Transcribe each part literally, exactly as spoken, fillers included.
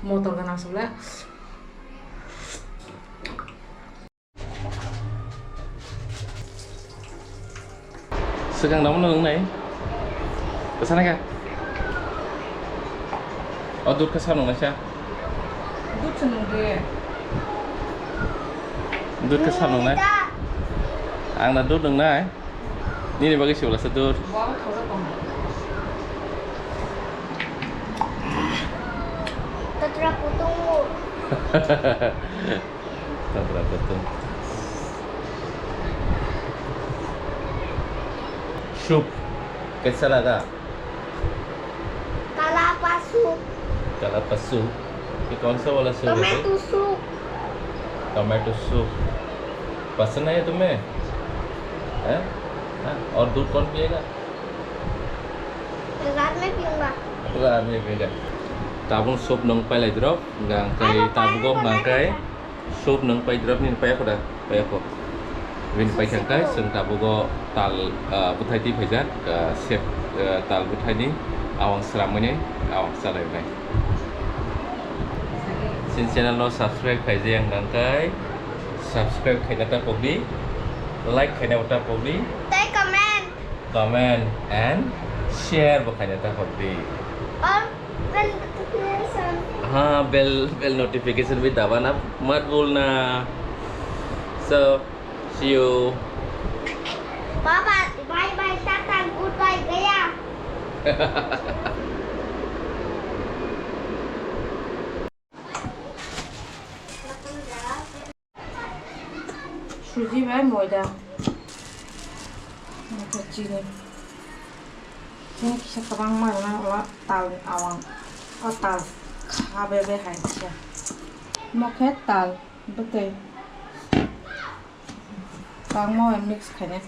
Motor gana sole. Swkang namo nwngnai? Kwsa naikha? O dudh khe sap nwngnai sa? Dudh se nwng de. Dudh khe sap nwngnai? Ang na dudh nwngnai. Nini bagwi se wala se dudh. Bo ang thoro tong. Tatra kutung. Tatra kutung. Soup. Kaisa laga? Kalapa soup. Kalapa soup. ये कौन सा वाला सूप है भाई? Tomato soup. Tomato soup. पसंद है तुम्हें? हैं? हाँ? और दूध कौन पिएगा? रात में पीऊंगा। रात में पीएगा। Tabuk soup nung pailai drop, hingkha hingkhe tabugo hingkha hingkhe. Soup nung pai drop nini paiya kho da? Paiya kho. Bini paikha hingkha, chwng tabugo tal, ah, bwthai twi phaijak, ah, sep, ah, tal bwthaini awang swrangmani awang chalainai. Chini channel no subscribe khaijak hingkha hingkhe subscribe khaina ta pokdi, like khaina ta pokdi. Tei comment. Comment and share bo khaina ta pokdi. Or bell notification. हाँ, bell, bell notification भी दबाना मत भूलना। So, see you. Bye bye, bye bye, tata, goodbye, gaya. Suji bai moida. Omo khe chini. Chini kisa kwbangma rwna ulo tal ni awang. O tal kha bebe hai kisa. Omo khe tal bwtwi. Kwbangma bai mix khainai.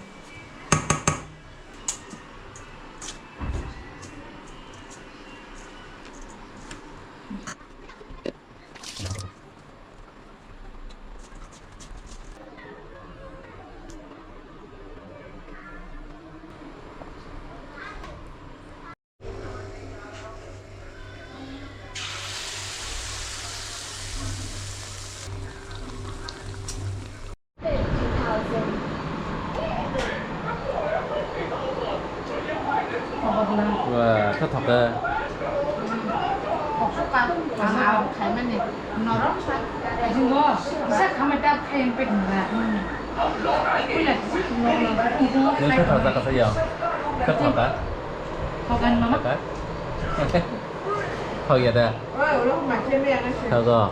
Wah, khe thoka. Kok suka, ang awak khai mani. Norom sa. Jingo, sa khamai ta khai yang pek nara. Kuila, no, no. Nung khe thoka kasa ya? Khe thoka? Thokan mama. Thoka? Thok ya da? Thogo.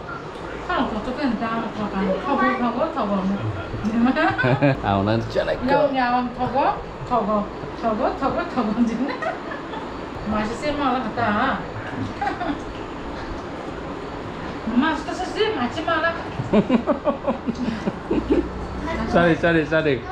Ang nan chanai ko. Yang, yang, thogo, thogo, thogo, thogo, jin. Masih sih malah kata. Mas, kasa sih, masih malah. Sorry, sorry, sorry.